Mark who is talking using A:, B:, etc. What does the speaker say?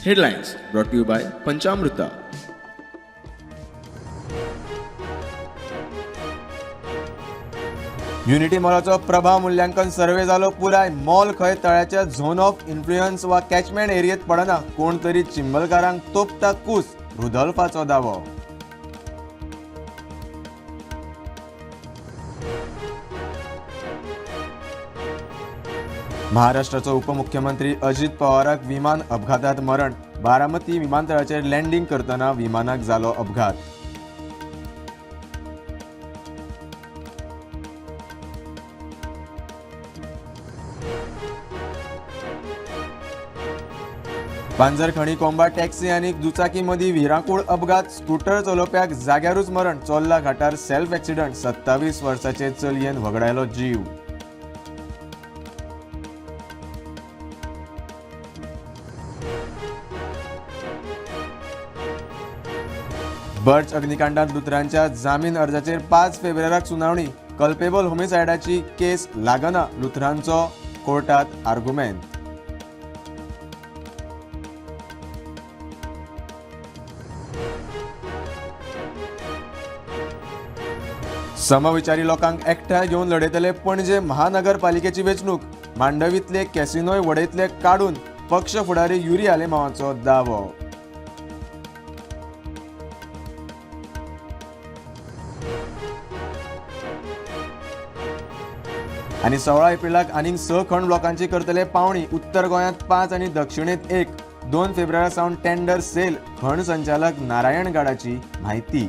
A: Headlines brought to you by Panchamruta.
B: Unity मॉलाचो प्रभाव मूल्यांकन survey जालो पुराय. मॉल खंय तळ्याच्या झोन ऑफ इन्फ्लुयन्स वा कॅचमेंट एरियेत पडना. कोण तरी चिंबलकारांक तोपता कूस, रुदोल्फाचो दावो. महाराष्ट्राचो उपमुख्यमंत्री अजित पवाराक विमान अपघातात मरण. बारामती विमानतळाचेर लँडींग करतना विमानाक जालो अपघात. पांजर खणी कोंबा टॅक्सी आनी दुचाकी मदीं विराकूळ अपघात. स्कूटर चलोवप्याक जाग्यारूच मरण. Chorla घाटार self accident. 27 वर्साचे चलयेन वगडायलो जीव. बर्च अग्निकांडात लुथरांच्या जामीन अर्जाचेर 5 फेब्रुवाराक सुनावणी. कल्पेबल होमिसायडाची केस लागना, लुथरांचो कोर्टात आर्गुमेंत. समविचारी लोकांक एकठांय घेवन लढयतले पणजे महानगरपालिकेची वेंचणूक. मांडवींतले कॅसिनोय वडयतले काडून, पक्ष फुडारी युरी आलेमांवाचो दावो. आनी 16 एप्रिलाक आनीक 6 खण ब्लॉकांची करतले पावणी. उत्तर गोंयांत 5 आनी दक्षिणेंत 1. 2 फेब्रुवारी सावन टेंडर सेल, खण संचालक नारायण गाडाची म्हायती.